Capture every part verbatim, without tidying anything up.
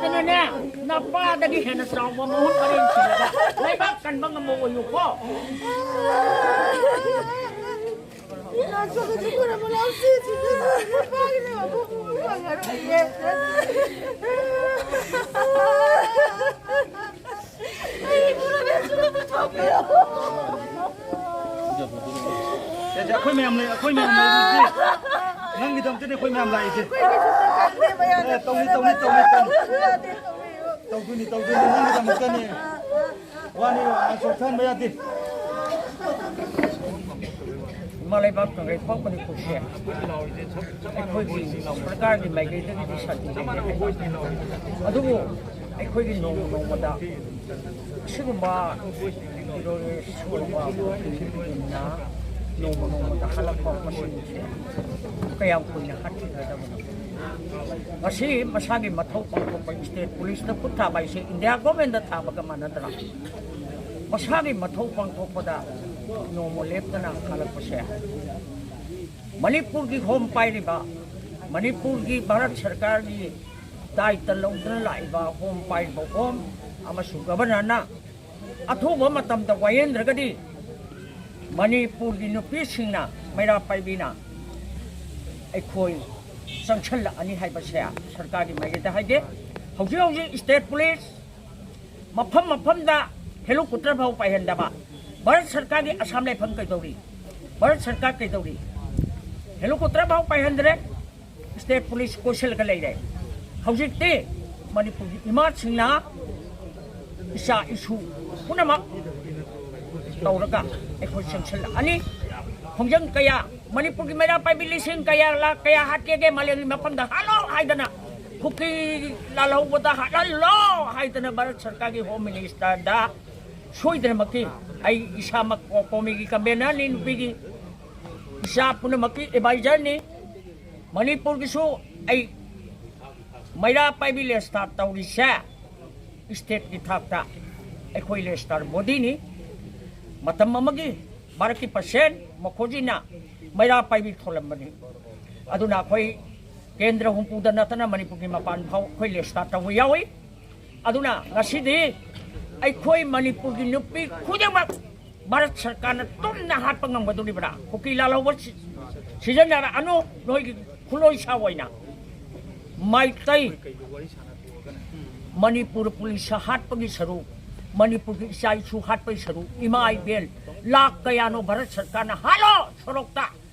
ꯑꯗꯨꯅꯅꯦ, ꯅꯄꯥꯗꯒꯤ ꯍꯦꯟꯅ ꯆꯥꯎꯕ ꯃꯍꯨꯠ ꯃꯔꯦꯡ ꯁꯤꯜꯂꯒ ꯂꯩꯕꯥꯛ ꯀꯟꯕ ꯉꯝꯕ ꯑꯣꯏꯌꯨꯀꯣ꯫ ꯁꯦ, ꯁꯦ, ꯑꯩꯈꯣꯏ ꯃꯌꯥꯝ ꯂꯩ, ꯑꯩꯈꯣꯏ ꯃꯌꯥꯝ ꯂꯩꯔꯤꯁꯦ꯫ ꯅꯪꯒꯤꯗꯃꯛꯇꯅꯦ ꯑꯩꯈꯣꯏ ꯃꯌꯥꯝ ꯂꯥꯛꯏꯁꯦ꯫ ꯑꯦ, ꯇꯧꯅꯤ, ꯇꯧꯅꯤ, ꯇꯧꯅꯤ, ꯇꯧꯅꯤ꯫ ꯇꯧꯗꯣꯏꯅꯤ, ꯇꯧꯗꯣꯏꯅꯤ, ꯅꯪꯒꯤꯗꯃꯛꯇꯅꯦ꯫ ꯋꯥꯅꯤ, ꯋꯥꯅꯤ, ꯆꯣꯛꯊꯍꯟꯕ ꯌꯥꯗꯦ꯫ ꯏꯃꯥ ꯂꯩꯕꯥꯛ ꯀꯪꯂꯩꯄꯥꯛ ꯃꯅꯤꯄꯨꯔꯁꯦ ꯑꯩꯈꯣꯏꯒꯤ ꯁꯔꯀꯥꯔꯒꯤ ꯃꯥꯏꯀꯩꯗꯒꯤꯗꯤ ꯁꯥꯟꯇꯤ ꯂꯩꯇꯦ꯫ ꯑꯗꯨꯕꯨ ꯑꯩꯈꯣꯏꯒꯤ ꯅꯣꯡꯃ ꯅꯣꯡꯃꯗ ꯑꯁꯤꯒꯨꯝꯕ ꯇꯦꯔꯣꯔꯤꯁ ꯑꯣꯏꯕ ꯃꯤꯁꯤꯡꯅ ꯅꯣꯡꯃ ꯅꯣꯡꯃꯗ ꯍꯜꯂꯛꯄ ꯃꯁꯤꯡꯁꯦ ꯀꯌꯥꯝ ꯀꯨꯏꯅ ꯍꯥꯠꯈꯤꯒꯗꯕꯅꯣ? ꯉꯁꯤ ꯃꯁꯥꯒꯤ ꯃꯊꯧ ꯄꯥꯡꯊꯣꯛꯄ ꯏꯁꯇꯦꯠ ꯄꯨꯂꯤꯁꯇ ꯈꯨꯠ ꯊꯥꯕ ꯍꯥꯏꯁꯦ ꯏꯟꯗꯤꯌꯥ ꯒꯣꯔꯃꯦꯟꯗ ꯊꯥꯕꯒ ꯃꯥꯟꯅꯗ꯭ꯔꯥ? ꯃꯁꯥꯒꯤ ꯃꯊꯧ ꯄꯥꯡꯊꯣꯛꯄꯗ ꯅꯣꯡꯃ ꯂꯦꯞꯇꯅ ꯍꯜꯂꯛꯄꯁꯦ ꯃꯅꯤꯄꯨꯔꯒꯤ ꯍꯣꯝ ꯄꯥꯏꯔꯤꯕ, ꯃꯅꯤꯄꯨꯔꯒꯤ ꯚꯥꯔꯠ ꯁꯔꯀꯥꯔꯒꯤ ꯗꯥꯏꯇ ꯂꯧꯗꯨꯅ ꯂꯥꯛꯏꯕ ꯍꯣꯝ ꯄꯥꯏꯔꯤꯕ ꯍꯣꯝ ꯑꯃꯁꯨꯡ ꯒꯕꯔꯅꯔꯅ ꯑꯊꯨꯕ ꯃꯇꯝꯗ ꯋꯥꯌꯦꯟꯗ꯭ꯔꯒꯗꯤ ꯃꯅꯤꯄꯨꯔꯒꯤ ꯅꯨꯄꯤꯁꯤꯡꯅ, ꯃꯩꯔꯥ ꯄꯥꯏꯕꯤꯅ ꯑꯩꯈꯣꯏ ꯆꯪꯁꯜꯂꯛꯑꯅꯤ ꯍꯥꯏꯕꯁꯦ ꯁꯔꯀꯥꯔꯒꯤ ꯃꯥꯏꯀꯩꯗ ꯍꯥꯏꯒꯦ꯫ ꯍꯧꯖꯤꯛ ꯍꯧꯖꯤꯛ ꯏꯁꯇꯦꯠ ꯄꯨꯂꯤꯁ ꯃꯐꯝ ꯃꯐꯝꯗ ꯍꯦꯂꯤꯀꯣꯞꯇꯔ ꯐꯥꯎ ꯄꯥꯏꯍꯟꯗꯕ꯫ ꯚꯥꯔꯠ ꯁꯔꯀꯥꯔꯒꯤ ꯑꯁꯥꯝ ꯂꯩꯐꯝ ꯀꯩꯗꯧꯔꯤ? ꯚꯥꯔꯠ ꯁꯔꯀꯥꯔ ꯀꯩꯗꯧꯔꯤ? ꯍꯦꯂꯤꯀꯣꯞꯇꯔ ꯐꯥꯎ ꯄꯥꯏꯍꯟꯗ꯭ꯔꯦ꯫ ꯏꯁꯇꯦꯠ ꯄꯨꯂꯤꯁ ꯀꯣꯏꯁꯤꯜꯂꯒ ꯂꯩꯔꯦ꯫ ꯍꯧꯖꯤꯛꯇꯤ ꯃꯅꯤꯄꯨꯔꯒꯤ ꯏꯃꯥꯁꯤꯡꯅ ꯏꯆꯥ ꯏꯁꯨ ꯄꯨꯝꯅꯃꯛ ꯇꯧꯔꯒ ꯑꯩꯈꯣꯏ ꯆꯪꯁꯤꯜꯂꯛꯑꯅꯤ꯫ ꯈꯣꯡꯖꯪ ꯀꯌꯥ, ꯃꯅꯤꯄꯨꯔꯒꯤ ꯃꯩꯔꯥ ꯄꯥꯏꯕꯤ ꯂꯤꯁꯤꯡ ꯀꯌꯥ, ꯂꯥꯈ ꯀꯌꯥ ꯍꯥꯠꯀꯦꯒꯦ ꯃꯥꯂꯦꯝꯒꯤ ꯃꯐꯝꯗ ꯍꯥꯠꯂꯣ ꯍꯥꯏꯗꯅ, ꯀꯨꯀꯤ ꯂꯥꯜꯍꯧꯕꯗ ꯍꯥꯠꯍꯜꯂꯣ ꯍꯥꯏꯗꯅ ꯚꯥꯔꯠ ꯁꯔꯀꯥꯔꯒꯤ ꯍꯣꯝ ꯃꯤꯅꯤꯁꯇꯔꯗ ꯁꯣꯏꯗꯅꯃꯛꯀꯤ ꯑꯩ ꯏꯁꯥꯃꯛ ꯀꯣ-, ꯀꯣꯃꯤꯒꯤ ꯀꯟꯚꯦꯅꯔꯅꯤ, ꯅꯨꯄꯤꯒꯤ ꯏꯆꯥ ꯄꯨꯝꯅꯃꯛꯀꯤ ꯑꯦꯗꯚꯥꯏꯖꯔꯅꯤ꯫ ꯃꯅꯤꯄꯨꯔꯒꯤꯁꯨ ꯑꯩ ꯃꯩꯔꯥ ꯄꯥꯏꯕꯤ ꯂꯦꯁꯇꯥꯔ ꯇꯧꯔꯤꯁꯦ ꯏꯁꯇꯦꯠꯀꯤ ꯊꯥꯛꯇ ꯑꯩꯈꯣꯏ ꯂꯦꯁꯇꯥꯔ ꯕꯣꯗꯤꯅꯤ꯫ ꯃꯇꯝ ꯑꯃꯒꯤ ꯚꯥꯔꯠꯀꯤ ꯄ꯭ꯔꯁꯤꯗꯦꯟ ꯃꯨꯈꯔꯖꯤꯅ ꯃꯩꯔꯥ ꯄꯥꯏꯕꯤ ꯊꯣꯜꯂꯝꯕꯅꯤ꯫ ꯑꯗꯨꯅ ꯑꯩꯈꯣꯏ ꯀꯦꯟꯗ꯭ꯔ ꯍꯨꯝꯐꯨꯗ ꯅꯠꯇꯅ ꯃꯅꯤꯄꯨꯔꯒꯤ ꯃꯄꯥꯟ ꯐꯥꯎ ꯑꯩꯈꯣꯏ ꯂꯤꯁꯇ ꯇꯧꯕ ꯌꯥꯎꯏ꯫ ꯑꯗꯨꯅ ꯉꯁꯤꯗꯤ ꯑꯩꯈꯣꯏ ꯃꯅꯤꯄꯨꯔꯒꯤ ꯅꯨꯄꯤ ꯈꯨꯗꯤꯡꯃꯛ ꯚꯥꯔꯠ ꯁꯔꯀꯥꯔꯅ ꯇꯨꯝꯅ ꯍꯥꯠꯄ ꯉꯝꯒꯗꯧꯔꯤꯕ꯭ꯔꯥ? ꯀꯨꯀꯤ ꯂꯥꯜꯍꯧꯕ ꯁꯤ-, ꯁꯤꯖꯤꯟꯅꯔꯛꯑꯅꯨ, ꯅꯣꯏꯒꯤ ꯈꯨꯠꯂꯣꯏꯁꯥ ꯑꯣꯏꯅ꯫ ꯃꯩꯇꯩ ꯃꯅꯤꯄꯨꯔ ꯄꯨꯂꯤꯁ ꯍꯥꯠꯄꯒꯤ ꯁꯔꯨꯛ, ꯃꯅꯤꯄꯨꯔꯒꯤ ꯏꯆꯥ ꯏꯁꯨ ꯍꯥꯠꯄꯒꯤ ꯁꯔꯨꯛ, ꯏꯃꯥ ꯏꯕꯦꯜ ꯂꯥꯛ ꯀꯌꯥꯅꯣ ꯚꯥꯔꯠ ꯁꯔꯀꯥꯔꯅ ꯍꯥꯠꯂꯣ ꯁꯣꯔꯣꯛꯇ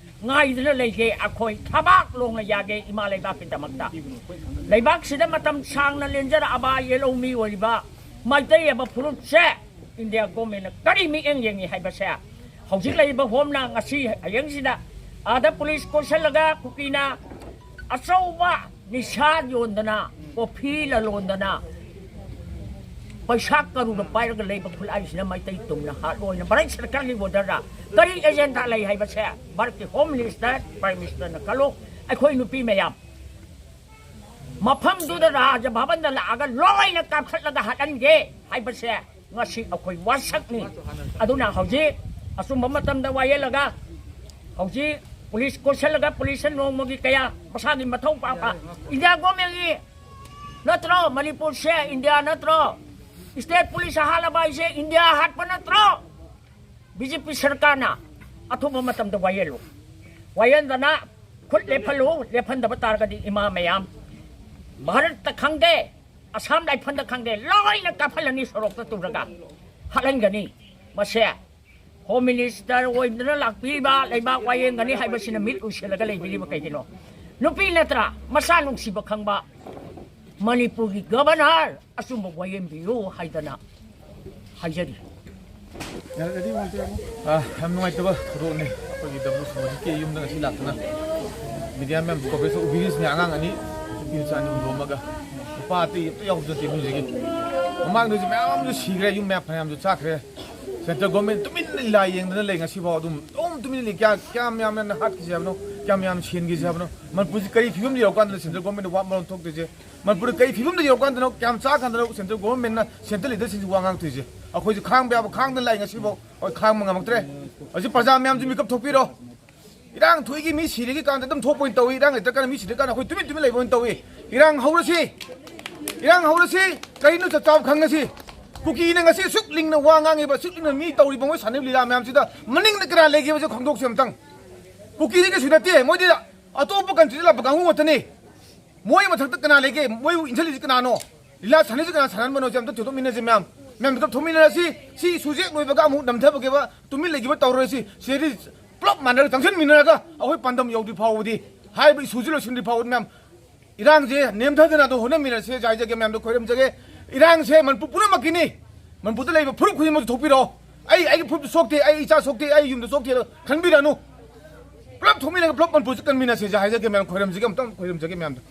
ꯉꯥꯏꯗꯨꯅ ꯂꯩꯒꯦ꯫ ꯑꯩꯈꯣꯏ ꯊꯕꯥꯛ ꯂꯣꯡꯅ ꯌꯥꯒꯦ ꯏꯃꯥ ꯂꯩꯕꯥꯛꯀꯤꯗꯃꯛꯇ꯫ ꯂꯩꯕꯥꯛꯁꯤꯗ ꯃꯇꯝ ꯁꯥꯡꯅ ꯂꯦꯟꯖꯔꯛꯑꯕ ꯌꯦꯜꯍꯧꯃꯤ ꯑꯣꯏꯔꯤꯕ ꯃꯩꯇꯩ ꯍꯥꯏꯕ ꯐꯨꯔꯨꯞꯁꯦ ꯏꯟꯗꯤꯌꯥ ꯒꯣꯔꯃꯦꯟꯅ ꯀꯔꯤ ꯃꯤꯠꯌꯦꯡ ꯌꯦꯡꯉꯤ ꯍꯥꯏꯕꯁꯦ ꯍꯧꯖꯤꯛ ꯂꯩꯔꯤꯕ ꯍꯣꯝꯅ ꯉꯁꯤ ꯍꯌꯦꯡꯁꯤꯗ ꯑꯥꯗ ꯄꯨꯂꯤꯁ ꯀꯣꯏꯁꯜꯂꯒ ꯀꯨꯀꯤꯅ ꯑꯆꯧꯕ ꯅꯤꯁꯥ ꯌꯣꯟꯗꯅ, ꯀꯣꯐꯤ ꯂꯂꯣꯟꯗꯅ, ꯄꯩꯁꯥ ꯀꯔꯨꯅ ꯄꯥꯏꯔꯒ ꯂꯩꯕ ꯈꯨꯠꯂꯥꯏꯁꯤꯅ ꯃꯩꯇꯩ ꯇꯨꯝꯅ ꯍꯥꯠꯂꯣꯏꯅ ꯚꯥꯔꯠ ꯁꯔꯀꯥꯔꯒꯤ ꯑꯣꯔꯗꯔꯗ ꯀꯔꯤ ꯑꯦꯖꯦꯟꯗꯥ ꯂꯩ ꯍꯥꯏꯕꯁꯦ ꯚꯥꯔꯠꯀꯤ ꯍꯣꯝ ꯃꯤꯅꯤꯁꯇꯔ, ꯄ꯭ꯔꯥꯏꯝ ꯃꯤꯅꯤꯁꯇꯔꯅ ꯈꯜꯂꯨ꯫ ꯑꯩꯈꯣꯏ ꯅꯨꯄꯤ ꯃꯌꯥꯝ ꯃꯐꯝꯗꯨꯗ ꯔꯥꯖ ꯚꯕꯟꯗ ꯂꯥꯛꯑꯒ ꯂꯣꯏꯅ ꯀꯥꯞꯈꯠꯂꯒ ꯍꯥꯠꯍꯟꯒꯦ ꯍꯥꯏꯕꯁꯦ ꯉꯁꯤ ꯑꯩꯈꯣꯏ ꯋꯥꯁꯛꯅꯤ꯫ ꯑꯗꯨꯅ ꯍꯧꯖꯤꯛ ꯑꯆꯨꯝꯕ ꯃꯇꯝꯗ ꯋꯥꯌꯦꯜꯂꯒ ꯍꯧꯖꯤꯛ ꯄꯨꯂꯤꯁ ꯀꯣꯏꯁꯜꯂꯒ ꯄꯨꯂꯤꯁꯅ ꯅꯣꯡꯃꯒꯤ ꯀꯌꯥ ꯃꯁꯥꯒꯤ ꯃꯊꯧ ꯄꯥꯡꯕ ꯏꯟꯗꯤꯌꯥ ꯒꯣꯔꯃꯦꯟꯒꯤ ꯅꯠꯇ꯭ꯔꯣ? ꯃꯅꯤꯄꯨꯔꯁꯦ ꯏꯟꯗꯤꯌꯥ ꯅꯠꯇ꯭ꯔꯣ? ꯏꯁꯇꯦꯠ ꯄꯨꯂꯤꯁ ꯍꯥꯠꯂꯕ ꯍꯥꯏꯁꯦ ꯏꯟꯗꯤꯌꯥ ꯍꯥꯠꯄ ꯅꯠꯇ꯭ꯔꯣ? ꯕꯤ ꯖꯦ ꯄꯤ ꯁꯔꯀꯥꯔꯅ ꯑꯊꯨꯕ ꯃꯇꯝꯗ ꯋꯥꯌꯦꯜꯂꯨ꯫ ꯋꯥꯌꯦꯜꯗꯅ ꯈꯨꯠ ꯂꯦꯞꯍꯜꯂꯨ꯫ ꯂꯦꯞꯍꯟꯗꯕ ꯇꯥꯔꯒꯗꯤ ꯏꯃꯥ ꯃꯌꯥꯝ ꯚꯥꯔꯠꯇ ꯈꯪꯗꯦ, ꯑꯁꯥꯝ ꯂꯥꯏꯐꯝꯗ ꯈꯪꯗꯦ, ꯂꯣꯏꯅ ꯀꯥꯞꯍꯜꯂꯅꯤ ꯁꯣꯔꯣꯛꯇ ꯇꯨꯔꯒ ꯍꯥꯠꯍꯟꯒꯅꯤ꯫ ꯃꯁꯦ ꯍꯣꯝ ꯃꯤꯅꯤꯁꯇꯔ ꯑꯣꯏꯗꯨꯅ ꯂꯥꯛꯄꯤꯔꯤꯕ ꯂꯩꯕꯥꯛ ꯋꯥꯌꯦꯜꯒꯅꯤ ꯍꯥꯏꯕꯁꯤꯅ ꯃꯤꯠ ꯎꯏꯁꯤꯜꯂꯒ ꯂꯩꯕꯤꯔꯤꯕ ꯀꯩꯒꯤꯅꯣ? ꯅꯨꯄꯤ ꯅꯠꯇ꯭ꯔꯥ? ꯃꯆꯥ ꯅꯨꯡꯁꯤꯕ ꯈꯪꯕ ꯃꯅꯤꯄꯨꯔꯒꯤ ꯒꯕꯔꯅꯔ ꯑꯆꯨꯝꯕ ꯋꯥꯌꯦꯜꯕꯤꯌꯨ ꯍꯥꯏꯗꯅ ꯍꯥꯏꯖꯔꯤ꯫ ꯑꯥ, ꯌꯥꯝ ꯅꯨꯡꯉꯥꯏꯇꯕ ꯊꯧꯗꯣꯛꯅꯤ꯫ ꯑꯩꯈꯣꯏꯒꯤ ꯗꯕ꯭ꯂꯤꯎ ꯁꯨꯃꯟꯒꯤ ꯌꯨꯝꯗ ꯉꯁꯤ ꯂꯥꯛꯇꯨꯅ ꯃꯤꯗꯤꯌꯥ ꯃꯌꯥꯝ ꯀꯣꯚꯔꯦꯖ ꯎꯕꯤꯔꯤꯁꯤꯅꯦ꯫ ꯑꯉꯥꯡ ꯑꯅꯤ, ꯅꯨꯄꯤ ꯃꯆꯥ ꯑꯅꯤ ꯍꯨꯟꯗꯣꯛꯑꯝꯃꯒ, ꯅꯨꯄꯥ ꯑꯇꯩ ꯑꯝꯇ ꯌꯥꯎꯗꯦ ꯏꯃꯨꯡꯁꯤꯒꯤ꯫ ꯃꯃꯥꯡꯗꯁꯨ ꯃꯌꯥꯝ ꯑꯃꯁꯨ ꯁꯤꯈ꯭ꯔꯦ, ꯌꯨꯝ ꯃꯌꯥꯝ ꯐꯅꯌꯥꯝꯁꯨ ꯆꯥꯈ꯭ꯔꯦ꯫ ꯁꯦꯟꯇ꯭ꯔꯦꯜ ꯒꯣꯔꯃꯦꯟ ꯇꯨꯃꯤꯟꯅ ꯂꯤꯂꯥ ꯌꯦꯡꯗꯅ ꯂꯩ ꯉꯁꯤꯐꯥꯎ꯫ ꯑꯗꯨꯝ ꯑꯗꯨꯝ ꯇꯨꯃꯤꯟꯅ ꯂꯩ꯫ ꯀꯌꯥ ꯀꯌꯥꯝ ꯌꯥꯝꯅ ꯍꯥꯠꯈꯤꯁꯦ ꯍꯥꯏꯕꯅꯣ, ꯀꯌꯥꯝ ꯌꯥꯝꯅ ꯁꯦꯟꯈꯤꯁꯦ ꯍꯥꯏꯕꯅꯣ? ꯃꯅꯤꯄꯨꯔꯁꯤ ꯀꯔꯤ ꯐꯤꯕꯝꯗ ꯌꯧꯔꯀꯥꯟꯗꯅꯣ ꯁꯦꯟꯇ꯭ꯔꯦꯜ ꯒꯣꯔꯃꯦꯟꯅ ꯋꯥ ꯃꯔꯣꯟ ꯊꯣꯛꯇꯣꯏꯁꯦ? ꯃꯅꯤꯄꯨꯔꯗ ꯀꯔꯤ ꯐꯤꯕꯝꯗ ꯌꯧꯔꯀꯥꯟꯗꯅꯣ, ꯀꯌꯥꯝ ꯆꯥꯔꯀꯥꯟꯗꯅꯣ ꯁꯦꯟꯇ꯭ꯔꯦꯜ ꯒꯣꯔꯃꯦꯟꯅ ꯁꯦꯟꯇ꯭ꯔꯦꯜ ꯂꯤꯗꯔꯁꯤꯡꯁꯤ ꯋꯥ ꯉꯥꯡꯇꯣꯏꯁꯦ? ꯑꯩꯈꯣꯏꯁꯨ ꯈꯥꯡꯕ ꯌꯥꯕ ꯈꯥꯡꯗꯅ ꯂꯥꯛꯏ ꯉꯁꯤꯐꯥꯎ꯫ ꯑꯩꯈꯣꯏ ꯈꯥꯡꯕ ꯉꯝꯃꯛꯇ꯭ꯔꯦ꯫ ꯍꯧꯖꯤꯛ ꯄ꯭ꯔꯖꯥ ꯃꯌꯥꯝꯁꯨ ꯃꯤꯀꯞ ꯊꯣꯛꯄꯤꯔꯣ꯫ ꯏꯔꯥꯡ ꯊꯣꯛꯏꯒꯤ ꯃꯤ ꯁꯤꯔꯤꯒꯤ ꯀꯥꯟꯗ ꯑꯗꯨꯝ ꯊꯣꯛꯄ ꯑꯣꯏꯅ ꯇꯧꯏ, ꯏꯔꯥꯡ ꯂꯩꯇ꯭ꯔꯀꯥꯟꯗ ꯃꯤ ꯁꯤꯔꯀꯥꯟꯗ ꯑꯩꯈꯣꯏ ꯇꯨꯃꯤꯟ ꯇꯨꯃꯤꯟ ꯂꯩꯕ ꯑꯣꯏꯅ ꯇꯧꯏ꯫ ꯏꯔꯥꯡ ꯍꯧꯔꯁꯤ, ꯏꯔꯥꯡ ꯍꯧꯔꯁꯤ, ꯀꯔꯤꯅꯣ ꯆꯞ ꯆꯥꯕ ꯈꯪꯉꯁꯤ꯫ ꯀꯨꯀꯤꯅ ꯉꯁꯤ ꯑꯁꯨꯛ ꯂꯤꯡꯅ ꯋꯥ ꯉꯥꯡꯉꯤꯕ, ꯑꯁꯨꯛ ꯂꯤꯡꯅ ꯃꯤ ꯇꯧꯔꯤꯕ, ꯃꯣꯏ ꯁꯥꯟꯅꯔꯤꯕ ꯂꯤꯂꯥ ꯃꯌꯥꯝꯁꯤꯗ ꯃꯅꯤꯡꯗ ꯀꯅꯥ ꯂꯩꯒꯦꯕꯁꯦ ꯈꯪꯗꯣꯛꯁꯤ ꯑꯝꯇꯪ꯫ ꯀꯨꯀꯤꯗꯤ ꯀꯩꯁꯨ ꯅꯠꯇꯦ, ꯃꯣꯏꯗꯤ ꯑꯇꯣꯞꯄ ꯀꯟꯇ꯭ꯔꯤꯗ ꯂꯥꯛꯄ ꯀꯥꯡꯕꯨ ꯉꯥꯛꯇꯅꯤ꯫ ꯃꯣꯏ ꯃꯊꯛꯇ ꯀꯅꯥ ꯂꯩꯒꯦ? ꯃꯣꯏꯕꯨ ꯏꯟꯁꯤꯜꯂꯤꯁꯤ ꯀꯅꯥꯅꯣ? ꯂꯤꯂꯥ ꯁꯥꯟꯅꯔꯤꯁꯤ ꯀꯅꯥ ꯁꯥꯟꯅꯍꯟꯕꯅꯣ? ꯁꯤ ꯑꯝꯇ ꯊꯤꯗꯣꯛꯃꯤꯟꯅꯁꯤ ꯃꯌꯥꯝ꯫ ꯃꯌꯥꯝ ꯄꯨꯂꯞ ꯊꯣꯛꯃꯤꯟꯅꯔꯁꯤ꯫ ꯁꯤ ꯏꯁꯨꯁꯦ ꯂꯣꯏꯕꯒ ꯑꯃꯨꯛ ꯅꯝꯊꯕꯒꯦꯕ, ꯇꯨꯃꯤꯟ ꯂꯩꯈꯤꯕ ꯇꯧꯔꯣꯏꯁꯤ꯫ ꯁꯤꯗꯤ ꯄꯨꯂꯞ ꯃꯥꯟꯅꯔꯒ ꯆꯪꯁꯤꯟꯃꯤꯟꯅꯔꯒ ꯑꯩꯈꯣꯏ ꯄꯥꯟꯗꯝ ꯌꯧꯗ꯭ꯔꯤ ꯐꯥꯎꯕꯗꯤ, ꯍꯥꯏꯔꯤꯕ ꯏꯁꯨꯁꯤ ꯂꯣꯏꯁꯤꯟꯗ꯭ꯔꯤ ꯐꯥꯎꯕꯗꯤ ꯃꯌꯥꯝ ꯏꯔꯥꯡꯁꯦ ꯅꯦꯝꯊꯗꯅ ꯑꯗꯨꯝ ꯍꯣꯠꯅꯃꯤꯟꯅꯁꯦ ꯍꯥꯏꯖꯒꯦ ꯃꯌꯥꯝꯗ ꯈꯣꯏꯔꯝꯖꯒꯦ꯫ ꯏꯔꯥꯡꯁꯦ ꯃꯅꯤꯄꯨꯔ ꯄꯨꯝꯅꯃꯛꯀꯤꯅꯤ꯫ ꯃꯅꯤꯄꯨꯔꯗ ꯂꯩꯕ ꯐꯨꯔꯨꯞ ꯈꯨꯗꯤꯡꯃꯛꯁꯨ ꯊꯣꯛꯄꯤꯔꯛꯑꯣ꯫ ꯑꯩ ꯑꯩꯒꯤ ꯐꯨꯔꯨꯞꯇ ꯁꯣꯛꯇꯦ, ꯑꯩ ꯏꯆꯥ ꯁꯣꯛꯇꯦ, ꯑꯩ ꯌꯨꯝꯗ ꯁꯣꯛꯇꯦ ꯈꯟꯕꯤꯔꯅꯨ꯫ ꯄꯨꯂꯞ ꯊꯣꯛꯃꯤꯟꯅꯔꯒ ꯄꯨꯂꯞ ꯃꯅꯤꯄꯨꯔꯁꯤ ꯀꯟꯃꯤꯟꯅꯁꯦ ꯍꯥꯏꯖꯒꯦ ꯃꯌꯥꯝ, ꯈꯣꯏꯔꯝꯖꯒꯦ, ꯑꯃꯨꯛꯇꯪ ꯈꯣꯏꯔꯝꯖꯒꯦ ꯃꯌꯥꯝꯗ꯫